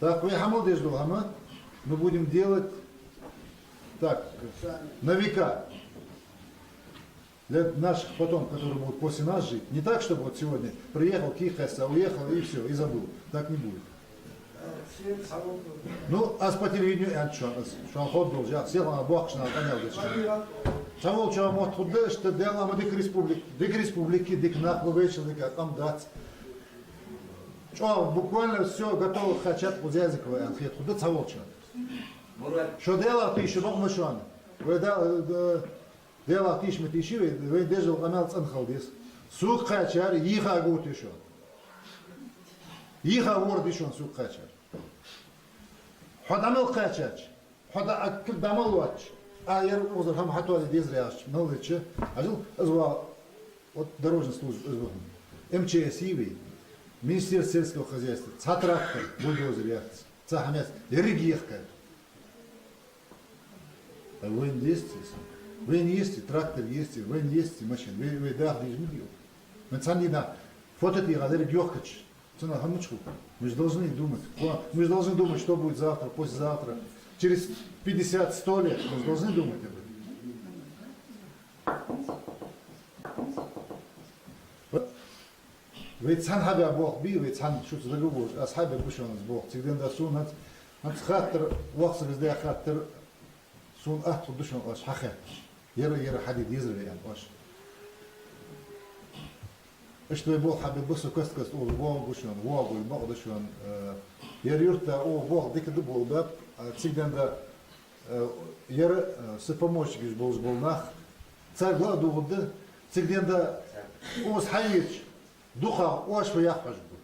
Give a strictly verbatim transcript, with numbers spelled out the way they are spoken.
Так, вай хьамал деш дола хӀама, мы будем делать так, на века. Для наших потом, которые будут после нас жить. Не так, чтобы вот сегодня приехал, кий кхаьсса, уехал и всё, и забыл. Так не будет. Ну, аз по телевидению аьннад шоана, аз шоана ховргдолаш, я селхан боккхача наха къамаьл деш. Цхьаволчоа мотт хургда, иштта Даьла ма дика республика, дика республика, дика нах ба, вайчул дика къам дац. ЧӀоагӀа буквально всё готово кхаьчад укх Зязикова аьнна хет хургда цхьаволчоа. Шо Даьлах тийша, бакъ ма шоана. Вай да, да, Даьлах тийша ма тийша вай, вай деш дола къамаьл цӀена хила деза. Сога кхаьчар йийха гутташ я шоана. Йийха ворда я шоана сога кхаьчар. Хьо дӀа мел кхаьчача, хьо дӀа а кхы дӀа мел лоацача, а, ер укхазара хӀама хьатоаде дезар яхача мел леча, ажал, из ва, вот дорожная служба, из ва хӀама. М Ч С я вай, Министерство сельского хозяйства, цхьа трактор, бульдозер яц, цхьа хӀама яц, еррига ехкар. А вайна есть, вайна есть трактор, есть, вайна есть машина, вай, вай даха деза ма дий. Вайна цхьанне дийнахьа фото тӀа еррига йохкача, цунах хӀама мича хул? Мы же должны думать. Ко-, мы же должны думать, что будет завтра, послезавтра, через пятьдесят, сто лет. Мы же должны думать об этом. Вай цхьан хьабаь болх бий, вай цхьан шуца дагавоалаш, аз хьабергба шоана из болх. Цигара денз сона хӀанз, хӀанз хаттар, воккхача сага из даь хаттар, сона атта хургда шоана оаш хьахаьттача. Ер, ер хьаде дезар вай аьнна оаш. Иштта вай болх хьабергба, со каст-каста укхаза воагӀаргва шоана, воагӀаргва, бакъда шоана, э, ер юрта укхаза болх дика да болх баьб, э, цигара денз, э, ер, э, са помощникаш болаш бола нах, царга ла а дугӀаргда, цигара денз укхаза хьаеча, дукхагӀа оаш фу яккха хьожаргба.